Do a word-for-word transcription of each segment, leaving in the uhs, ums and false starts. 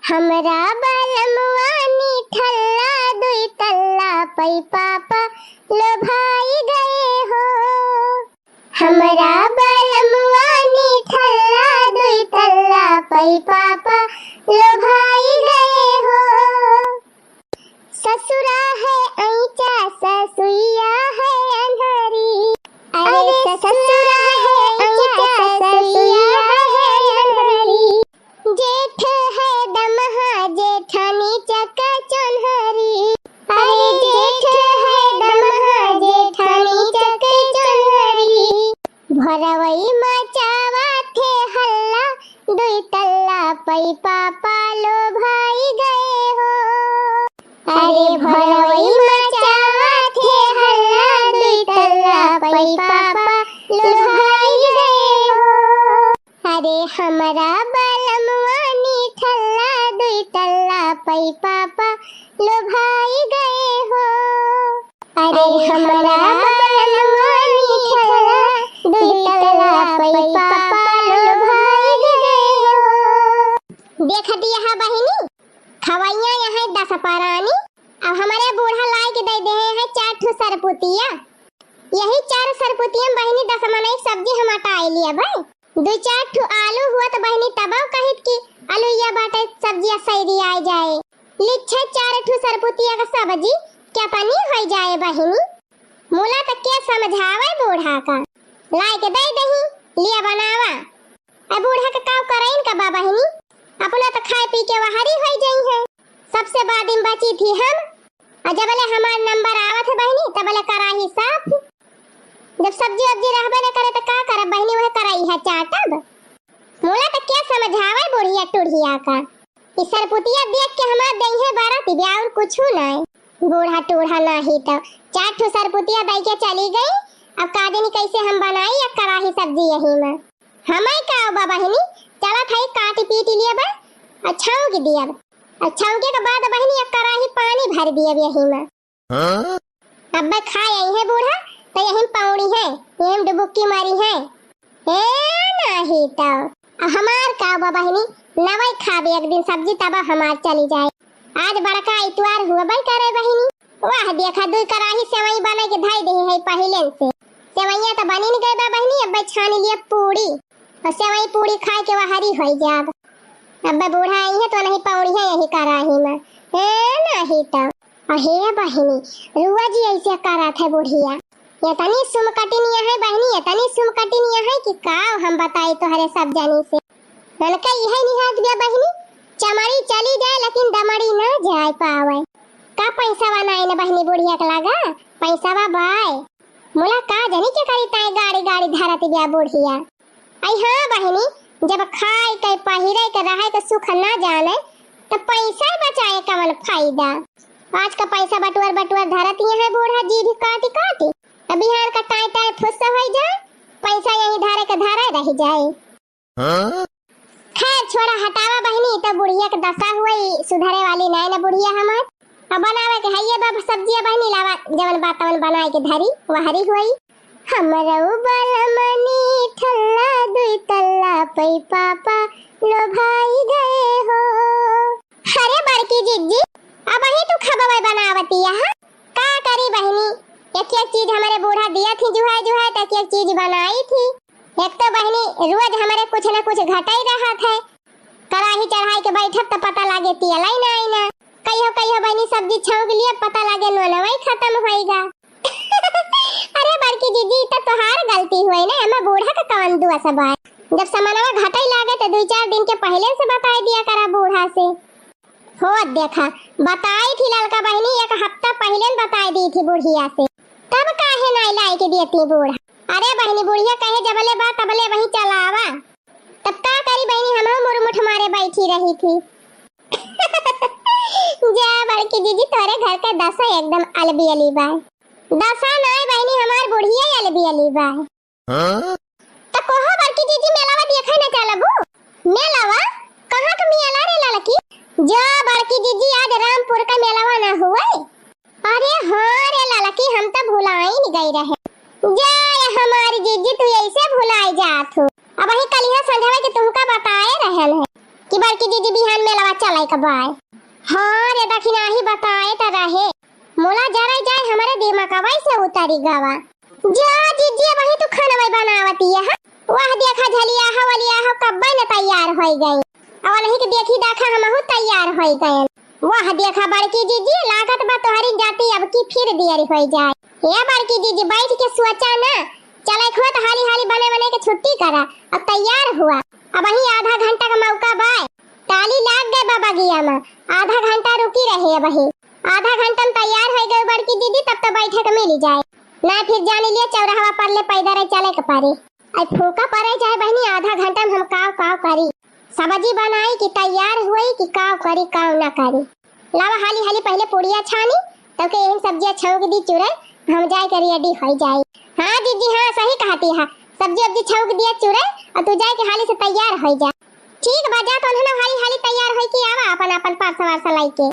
हमरा बलमुआ निठल्ला दुई तल्ला पै पापा लोभाई गए हो। हमरा बलमुआ निठल्ला दुई तल्ला पै पापा लोभाई गए हो। ससुरा है ऐंचा, ससुइया है अन्हरी। अरे ससुरा है ऐंचा, ससुइया है अन्हरी। जेठ है दमहा, जेठानी चक चोन्हरी। अरे जेठ है दमहा, जेठानी चक चोन्हरी। भरवई मचावा थे हल्ला, दुई तल्ला पै पापा लोभाई गए हो। अरे भरवई मचावा थे हल्ला, दुई तल्ला पै पापा लोभाई गए हो। अरे हमरा बलमुआ निठल्ला दुई तल्ला पै पापा लोभाई गए हो। अरे हमरा बलमुआ निठल्ला दुई तल्ला पै पापा लोभाई गए हो। देखत यह बहिनी, खवैया यहाँ दस परानी, अब हमरे बूढ़ा लाइ के दइ देहे हैं चार ठो सरपुतिया। यही चार सरपुतिया में बहिनी दस मनई के सब्जी हम अटाइ लिया भाई। दुइ चार ठो आलू हुआ त बहिनी तबौ कहित कि अलुइया बाटे, सब्जिया सैरी आइ जाए। लिच्छे चार ठो सरपुतिया का सब्जी केतनी होइ जाए बहिनी। मुला त के समझावै बूढ़ा का, लाइ के दइ दही, लिया बनावा। अ बूढ़ा के काव करइन का बा बहिनी, अपना त खाइ पी के वहरी होइ जइहैं। सबसे बाद में बची थी हम, अ जबले हमार नंबर आवत है बहिनी, तबले कराही साफ। जब सब्जी वब्जी रहबे न करे त का करब बहिनी, वह कराही चाटब। मुला त के समझावै बुढ़िया टुढ़िया का। ई सरपुतिया देख के हमार देहिये बरत बा अउर कुछु नाहीं। बूढ़ा टूढ़ा नाहीं त चार ठो सरपुतिया दइ के चली गई। अब का जानी कइसे हम बनाई या कराही सब्जी यही में। हमैं का बा बहिनी, चलत हई काटि पीटि लियब, अ छौंकि दियब। अ छौंके के बाद बहिनी एक कराही पानी भरि दियब यही में। हाँ? अब्बै खाइ अइहैं बूढ़ा, त यही में पौड़िहैं, यही में डुबुक्की मारिहैं। ए, नाहीं त। आ हमार का बा बहिनी, नवै खाबे एक दिन सब्जी तब हमार चली जाए। आज बड़का इतवार हुवै करै बहिनी। वाह, देखा दुइ कराही सेवई बनाइ के धइ देहे है पहिलेन से। सेवइया त बनिन गै बा बहिनी, अब्बै छानि लियब पूड़ी। अउर सेवई पूड़ी खाइ के वहरी होइ जाब। अब्बै बूढ़ा अइहैं त नहीं पौड़िहैं यही कराही में। ए, नाहीं त। अहे बहिनी, रुआ जी अइसे करत है बुढ़िया। एतनी सुमकटिनिया है बहिनी, एतनी सुमकटिनिया है कि का हम बताई तोहरे सब जनी से। उनका इहै निहात बिया बहिनी, चमड़ी चली जाए लेकिन दमड़ी न जाए पावै। का पैसा नाहीं न बहिनी बुढ़िया के लगा, पैसा बाय। मुला का जानी के करी ताई गाड़ी गाड़ी धरत बिया बुढ़िया। अइ हाँ बहिनी, जब खाए के, पहिरे के, रहे के सुख ना जाने, त पैसा बचाए कवन फायदा? आज का पैसा बटुअर बटुअर धरत ही है बूढ़ा जीभ काटि काटि। अब बिहान का टाइम टाइम फुस्सा होइ जाए, पैसा यही धरे के धरे रहि जाए। हाँ? खैर छोड़ा, हटावा बहिनी, त बुढ़िया के दशा हुई, सुधरे वाली नाहीं न बुढ़िया हमार। अब बनावे के हइये बा सब्जिया बहिनी, लावा जवन बा तवन बनाए के धरी, वहरी हुई। हमरउ बलमनी ठल्ला दुई तल्ला पै पापा लोभाई गए हो। अरे बड़की जिज्जी, अबही तू खबवै बनावतिया, हाँ? का करी बहिनी, एक एक चीज हमरे बूढ़ा दिया थी जुहाय जुहाय, त एक एक चीज बनाई थी। एक तो बहिनी रोज हमरे कुछ न कुछ घटै रहत है, कराही चढ़ाई के बैठब त पता लागे तियलै नाहीं ना। कहियो कहियो बहिनी सब्जी छौंक लिया, पता लागे नोनवै खतम होइगा। अरे बड़की जिज्जी, ई त तोहार गलती हुई ना, एमा बूढ़ा का कवन दोस बा? जब समनवा घटै लागे त दुइ चार दिन के पहिले से बताइ दिया करा बूढ़ा से। हो देखा, बताई थी ललका बहिनी, एक हफ्ता पहिले बताइ दी थी बुढ़िया से, तब काहे नाहीं लाइ के देती बूढ़ा? अरे बहिनी, बुढ़िया कहे जबले बा तबले वही चलावा। तब का करी बहिनी, हमहू मुरमुठ मारे बैठी रही थी। जा बड़की जिज्जी, तोरे घर के दशा एकदम अलबियली बा। दशा नाहीं बहिनी, हमार बुढ़िया अलबियली बा। हाँ? त कोहो बड़की जिज्जी मेलावा देखै न चलबू? मेलावा? कहाँ क मेला रे ललकी? जा बड़की जिज्जी, आज रामपुर का मेलावा न हुवै? अरे हाँ रे ललकी, हम त भुलाइन गइ रहे। जा ए हमारी जिज्जी, तू अइसे भुलाइ जात हो। अबही कलिहा संझवै के तुहका बताए रहन है कि बड़की जिज्जी बिहान मेलवा चले के बाय। हाँ रे दखिनाही, बताए त रहे, मोला जरे जाए हमरे दिमगवा से उतरी गवा। जा जिज्जी, अबही तू खनवै बनावत यह। वाह देखा झलिया हो, वलिया हो, कब्बै न तैयार होइ गई। अवलही के देखी देखा हमहू तैयार होइ गए। वाह देखा बड़की जिज्जी, लागत बा तोहरी जाति अब की फिर दियरी होइ जाए। हे बड़की जिज्जी, बैठ के सोचा ना, चले खुआ तो हाली हाली बने बने के छुट्टी करा, अब तैयार हुआ। अबही आधा घंटा का मौका बाय, टाली लाग गए बा बगिया में, आधा घंटा रुकी रहे अबही। आधा घंटा में तैयार होइ गए बड़की जिज्जी, तब तो बैठे के मिली जाए, ना फिर जानी लिए चौराहा पर ले पैदल चले के पड़ी। आई फूका पड़े जाए बहिनी, आधा घंटा में हम काव काव करी, सब्जी बनाई कि तैयार हुई कि काव करी काव ना करी। लावा हाली हाली पहिले पुड़िया छानी, तब के यही सब्जिया छौंक दी चुरे, हम जाए के रेडी होइ जाई। हाँ जिज्जी, हाँ सही कहती है, सब्जी उब्जी छौंक दिया चुरे, और तू जाए के हाली से तैयार होइ जा। ठीक बा, जा तो उन्हें हाली हाली तैयार होइ के आवा अपन अपन परसा वरसा लाई के।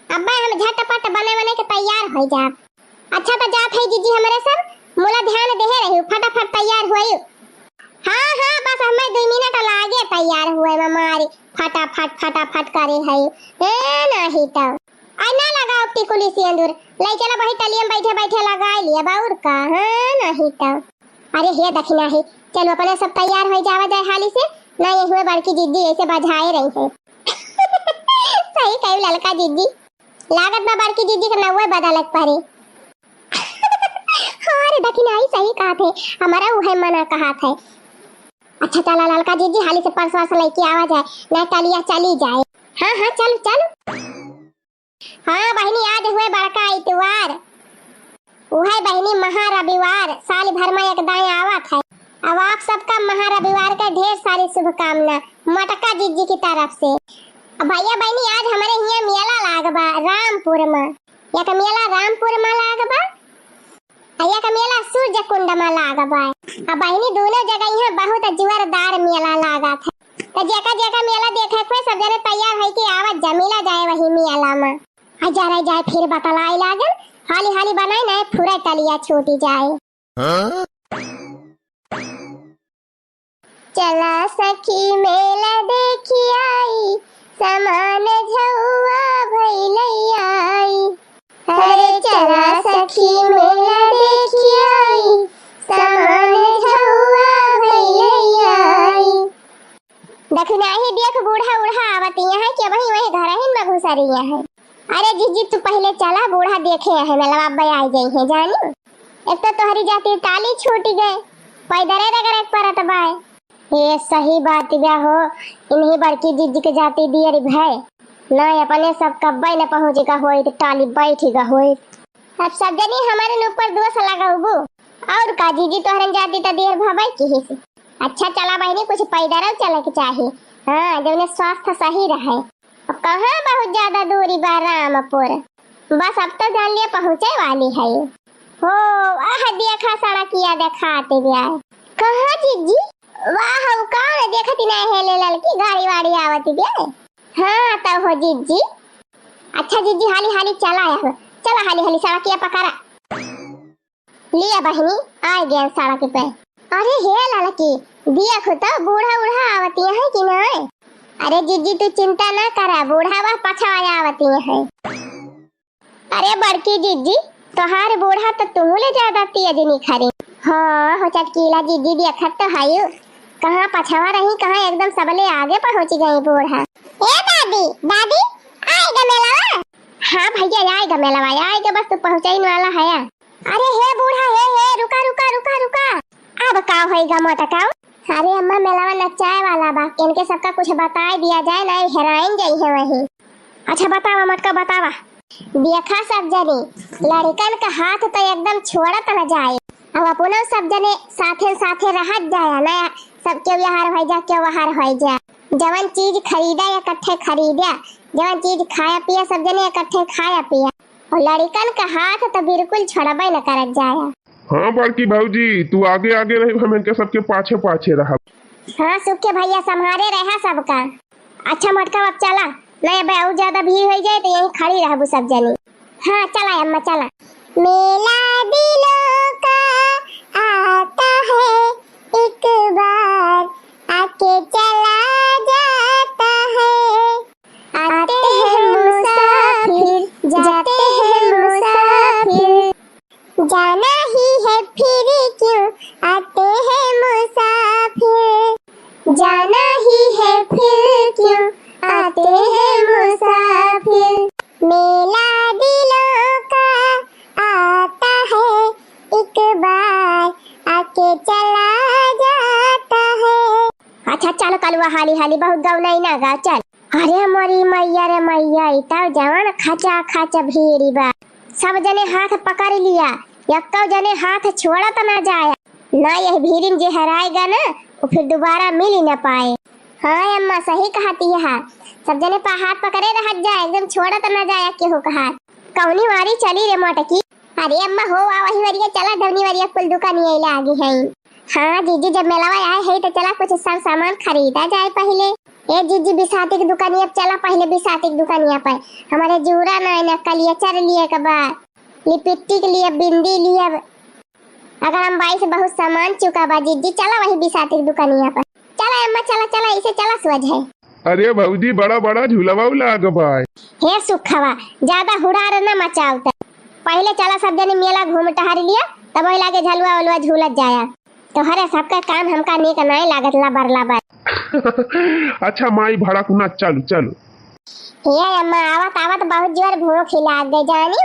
अब्बे हम झटपट बने बने के तैयार होइ जा। अच्छा तो जात है जिज्जी, हमरे सब मुला ध्यान देहे रही, फटाफट तैयार हुई। हाँ हाँ, बस हमें दो मिनट लागे तैयार हुए में मारी, फटाफट फटाफट करे है। ए नहीं तो आई ना लगाओ टिकुली सिंदूर, ले चला वही टलिया में बैठे बैठे लगा लिया बाउर का। हाँ नहीं तो। अरे हे दखिनाही, चलो अपने सब तैयार होइ जावा जाए हाली से, ना ये हुए बड़की जिज्जी ऐसे बजाए रही है। सही कही ललका जिज्जी, लागत बा बड़की जिज्जी के नौवे बदले के पड़ी। हाँ रे दखिनाही, सही कहत है, हमारा उहे मना कहत है। अच्छा चला ललका जिज्जी, हाली से परसा वरसा लेके आवा जाए, ना टलिया चली जाए। हाँ हाँ, चल चल। हाँ बहिनी, आज हुए बड़का इतवार, उहे बहिनी महा रविवार साल भर में एक दाएं आवत है। अब आप सबका महा रविवार के ढेर सारी शुभकामना मोटका जिज्जी की तरफ से। अब भैया बहिनी, आज हमरे हियाँ मेला लाग बा रामपुर में, एक मेला रामपुर में लाग बा, आ एक मेला सूर्य कुंड में लाग बा। आ बहिनी, दोनों जगह यहाँ बहुत जोरदार मेला लागत है। तो जेका जेका मेला देखे के होए, सब जने तैयार होई के आवत जा, मिला जाए वही मेला में। आ जा रे जाए, फिर बतलाए लागल, हाली हाली बनाई ना, पूरा टलिया छूटी जाए। हाँ? चला सखी मेला देखी आई, समान झउआ भइलई आई। अरे चला सखी मेला देखी आई, समान झउआ भइलई आई। दखिनाही देख, बूढ़ा उढ़ा आवत यहाँ है कि वही वही घरहिन में घुसरी यहाँ है। अरे जिज्जी, तू पहिले चला, बूढ़ा देखे है मेलवा, अब्बे आई जाई है जानी। एक तो तोहरी जाति टाली छूटी गए, पैदरे रगड़े के परत बाय। ये सही बात बा हो, इन्हीं बड़की जिज्जी के जाति दियर भय ना, अपने सब कब्बे न पहुँच गा होइत, टाली बैठ गा होइत। अब सब जनी हमारे ऊपर दोष लगाउबू, और का जिज्जी, तोहरन जाति त दियर भबे किहिस। अच्छा चला बहिनी, कुछ पैदल चले के चाही, हाँ, जौने स्वास्थ्य सही रहे। अब कहाँ बहुत ज्यादा दूरी बा रामपुर, बस अब तो जान लिया पहुँचे वाली है। हो, आह देखा सड़किया देखात बिया। कहाँ जिज्जी? वाह, उ कौन देखत ना है ले ललकी गाड़ी वाड़ी आवत बिया। हाँ तो हो जिज्जी। अच्छा जिज्जी, हाली हाली चला आया हो, चला हाली हाली सड़किया पकड़ा। लिया बहिनी, आए गए सड़क पे। अरे हे ललकी, देखो तो बूढ़ा उढ़ा आवती है कि नहीं? अरे जिज्जी तू चिंता ना करा, बूढ़ा वह पछवा आवती है। अरे बड़की जिज्जी, तोहार बूढ़ा तो तुहू ले ज्यादा तेज निखरे। हाँ हो चटकीला जिज्जी, देखत तो हयू, कहाँ पछवा रही, कहाँ एकदम सबले आगे पहुँच गई बूढ़ा। ए दादी, दादी, आए गा मेलवा? हाँ भैया, आए गा मेलवा, आए गा, बस तू पहुँचइन वाला है। अरे हे बूढ़ा, हे, हे, रुका, रुका, रुका, रुका। अब का होइगा मोटका? अरे अम्मा, मेलवा नचाए वाला बा, इनके सबका कुछ बताए दिया जाए, नहीं हेराइन जाई है वही। अच्छा बतावा मोटका, बतावा। देखा सब जनी, लड़कन का हाथ तो एकदम छोड़त न जाए, अब अपनो सब जने साथे साथे रहत जाया ना, सब केहू यहार होइ जा, केहू वहार होइ जा। जवन चीज खरीदा इकट्ठे खरीदा, जवन चीज खाया पिया सब जने इकट्ठे खाया पिया। और लड़िकन का हाथ तो बिल्कुल छोड़बे न करत जाया। हाँ बड़की भौजी, तू आगे आगे रही, हम इनके सबके पाछे पाछे रहब। हाँ सुख के भैया, संभारे रहा सबका। अच्छा मोटका, अब चला, नहीं अब और ज्यादा भीड़ हो जाए तो यहीं खड़ी रहबू सब जनी। हाँ चला अम्मा चला। मेला दिलों का आता है एक बार, आके चला जाता है। हाली हाली बहुत गौनई ना गा, चल। अरे मोरी मैया रे मैया, ई तौ जवन खचा खच भीड़ बा। सब जने हाथ पकड़ लिया, एक्कौ जने हाथ छोड़त ना जाया। ना यह भीड़ में जे हेराय गा ना, वो फिर दोबारा मिल ही ना पाए। हाँ अम्मा, सही कहती है। सब जने पा हाथ पकड़े रहत जाए, एकदम छोड़त ना जाए केहू का हाथ। कौनी वारी चली रे मोटकी? अरे अम्मा हो, आ वही वरिया चला, दौनी वरिया कुल दुकानिया लागी है। हाँ जीजी, जब मेलावा आए है तो चला कुछ सब सामान खरीदा जाए पहिले। ए जीजी, बिसाती की दुकानिया पे चला पहिले, बिसाती की दुकानिया पे। हमारे जूरा ना है ना, कलिया चर लिए के बा, लिपस्टिक लिए, बिंदी लिए, अगर हम बाई से बहुत सामान चुका बा जीजी, चला वही बिसाती की दुकानिया पर। चला अम्मा, चला, चला, इसे चला सोझ है। अरे भौजी, बड़ा बड़ा झूलवा लाग बा। हे सुखवा, ज्यादा हुड़ार न मचाओ त। पहिले चला सब जने मेला घूम टहर लिया, तब वही लागे झलुआ उलुआ झूलत जाया। तोहरे सबका काम हमका नीक नाई लागत, लबर लबर। अच्छा माई भड़क ना, चलू चलू। हे अम्मा, आवत आवत बहुत जोर भूख ही लाग गई जानी।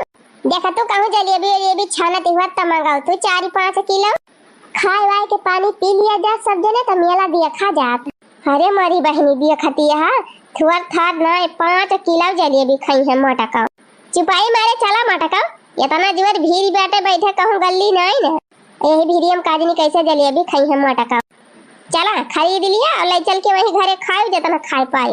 देखा तू कहूँ जलेबी उलेबी छानत हुआ त मंगाओ तू चार पाँच किलो। खाए वाए के पानी पी लिया जात सब जने त मेला देखा जात। अरे मोरी बहिनी, देखती है थुअर थार ना, पाँच किलो जलेबी खाई है मोटका। चुपाई मारे चला मोटका, इतना जोर भीड़ बाटे बैठे कहूँ गल्ली नहीं ना। यही भीड़िया में काजनी कैसे जलेबी खाई है मोटका। चला खरीद लिया और ले चल के वही घरे खाए जितना खाए पाए।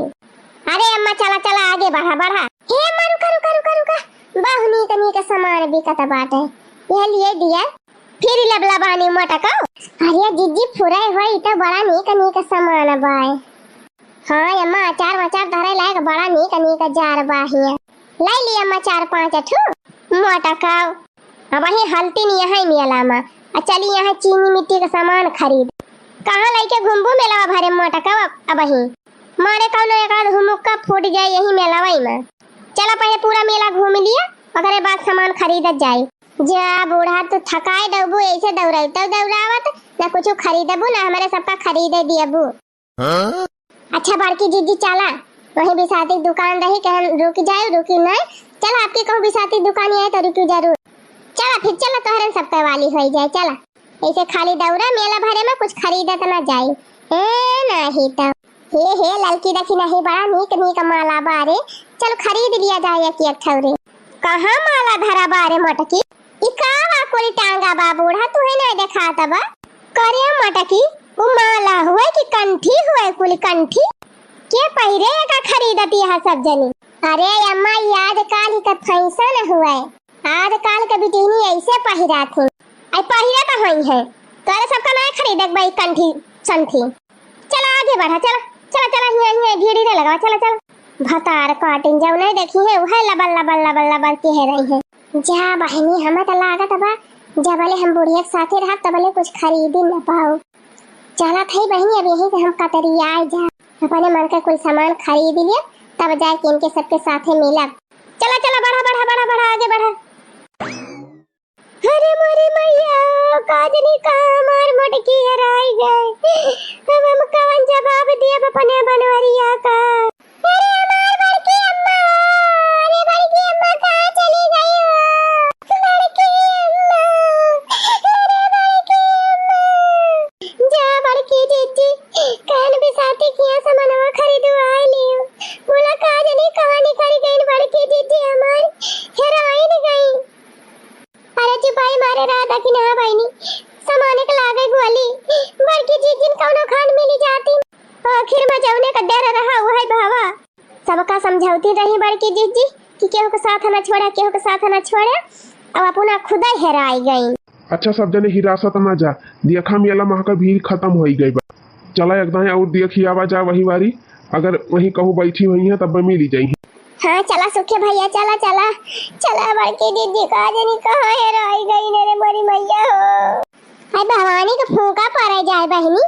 अरे अम्मा चला चला आगे बढ़ा बढ़ा। हे अम्मा रुका रुका रुका रुका, बहु नीक नीक सामान बिकत बाटे, यह लिए दिया। फिर लबलबानी मोटका। अरे जिज्जी फुरे होई तो बड़ा नीक नीक सामान बाए। हाँ अम्मा, अचार वचार धरे लायक बड़ा नीक नीक जार बा हियाँ। ले ली अम्मा चार पाँच ठू मोटका। अब वही हलती नहीं यहाँ मेला में, आ चली यहाँ चीनी मिट्टी का सामान खरीद। कहाँ लेके घूमबू मेला भरे मोटका अब वही। मारे कौनो एक आध हुमुक्का फूट जाए यही मेलावई में। चला पहले पूरा मेला घूम लिया, ओकरे बाद सामान खरीदत जाए। जा बूढ़ा, तू थकाए डबू, ऐसे दौड़ाई तब दौड़ावत, ना कुछ खरीदबू ना हमारे सबका खरीदे दियबू। हाँ? अच्छा बड़की जिज्जी चला, वहीं बिसाती दुकान रही, कहन रुक जाए, रुकी नहीं। चला आपके कहूँ बिसाती दुकान आए तो रुकी जरूर। चला फिर चला, तोहरे सबके वाली हो जाए, चला। ऐसे खाली दौड़ा मेला भरे में कुछ खरीदत ना जाए। ए नहीं तो। हे हे ललकी देखी नहीं, बड़ा नीक नीक माला बारे, चल खरीद लिया जाए एक एक ठौरे। कहाँ माला धरा बारे मोटकी? ई का बा कुल टांगा बा बूढ़ा, तुहे नहीं देखात बा? करे मोटकी, उ माला हुए कि कंठी हुए, कुल कंठी? के पहिरे का खरीदती है सब जनी? अरे अम्मा, ई आजकल ही का फैशन हुए, आजकल के बिटिनी ऐसे पहिरा थी। आई पहिरा तो हुई है, तोरे सबका नहीं खरीदे के भाई कंठी संठी। चला आगे बढ़ा, चला, चला, चला, हियाँ, हियाँ, भीड़ ही नहीं लगावा, चला, चला। भतार काटिन जब नहीं देखी है, वह लबल, लबल, लबल, लबल के है रही है। जा बहिनी, हमें तो लागत बा, जबले हम बुढ़िया के साथे रहब, तबले कुछ खरीदी न पाओ। चलत है बहिनी, अब यहीं से हम कतरियाए जा, अपने मन के कुल सामान खरीद लिए, तब जाए के इनके सबके साथे मिलब। चला, चला, बढ़ा, बढ़ा, बढ़ा, बढ़ा, आगे बढ़ा। अरे मोरे मैया, का जनी कहाँ हमार मोटकी हेराई गए। अब हम कवन जवाब दियब अपने बनवरिया का? अरे हमार बड़की अम्मा, अरे बड़की अम्मा कहाँ चली गई हो? बड़की अम्मा, अरे बड़की अम्मा। जा बड़की जीजी, कहन बिसाती किया सामानवा खरीदू आए लियो। बोला का जनी कहाँ निकल गई बड़की जीजी हमार, हेराइन गई। अरे चुपाई मारे रहा था कि ना बहिनी, सामान के लागे गोली, बड़की जीजिन कौनो खान मिली जाती। आखिर में जौने का डर रहा, वही भावा। सबका समझौती रही बड़की जीजी कि केहू के साथ ना छोड़ा, केहू के साथ ना छोड़ा। अब अपना खुदा हेराई गई। अच्छा, सब जने हिरासत ना जा, देखा मेला महा का भीड़ खत्म होई गई बा। चला एक दाएं और देखी आवा जा वही वारी, अगर वहीं कहूँ बैठी हुई है तब मिली जाई। हाँ चला सुखे भैया, चला चला चला, बड़की दीदी का जनी कहाँ हेराई गई ने रे मोरी मैया हो। आई भवानी के फूंका पड़े जाए बहिनी,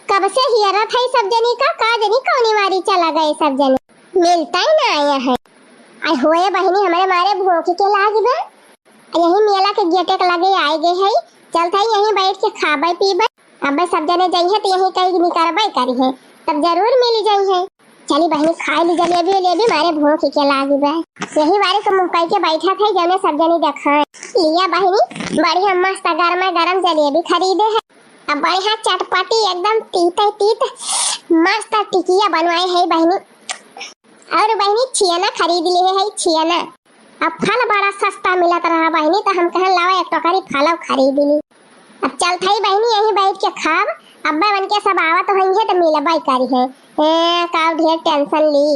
कब से हियरत है सब जनी का, का जनी कौनी वारी चला गए सब जनी, मिलता ही ना आया है। आई होए बहिनी, हमारे मारे भूख के लाग बा। यही मेला के गेटे के लगे आए गए है, चलत है यहीं बैठ के खाबे पीबे। अब सब जने जइहे तो यहीं कहीं निकरबे करी है, तब जरूर मिल जाई है। चली बहिनी खाए ली जलेबी उलेबी, मारे भूख के लागी बा। यही बारे के मुंह कह के बैठा थे जौने सब जने देखा लिया बहिनी, बढ़िया मस्त गरमा गरम जलेबी खरीदे है। अब बढ़िया चटपटी एकदम तीते तीत मस्त टिकिया बनवाए है बहिनी। और बहिनी छियाना खरीद लिए है, छियाना। अब फल बड़ा सस्ता मिलत रहा बहिनी, तो हम कहन लावा एक टोकरी फल खरीद ली। अब चलत हई बहिनी यहीं बैठ के खाब, अब्बे उनके सब आवत होइहे तो मिलबे करी है। ए, का ढेर टेंशन ली।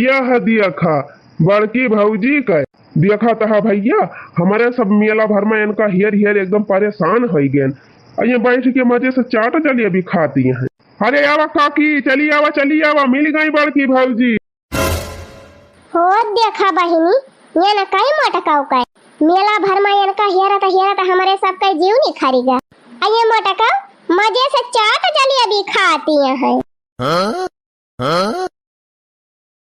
यह देखा बड़की भौजी का, देखा तहा भैया, हमरे सब मेला भर में इनका हियर हियर एकदम परेशान होइ गए। आ ये बैठ के मजे से चाट जलेबी खाती हैं। अरे आवा काकी, चली आवा, चली आवा, मिल गई बड़की भौजी। हो देखा बहिनी, ये न कई मोटकाऊ का, मेला भर में इनका हियरत हियरत हमरे सब का जीव निखरी गा। आ ये मोटकाऊ मजे से चाट जलेबी खाती हैं।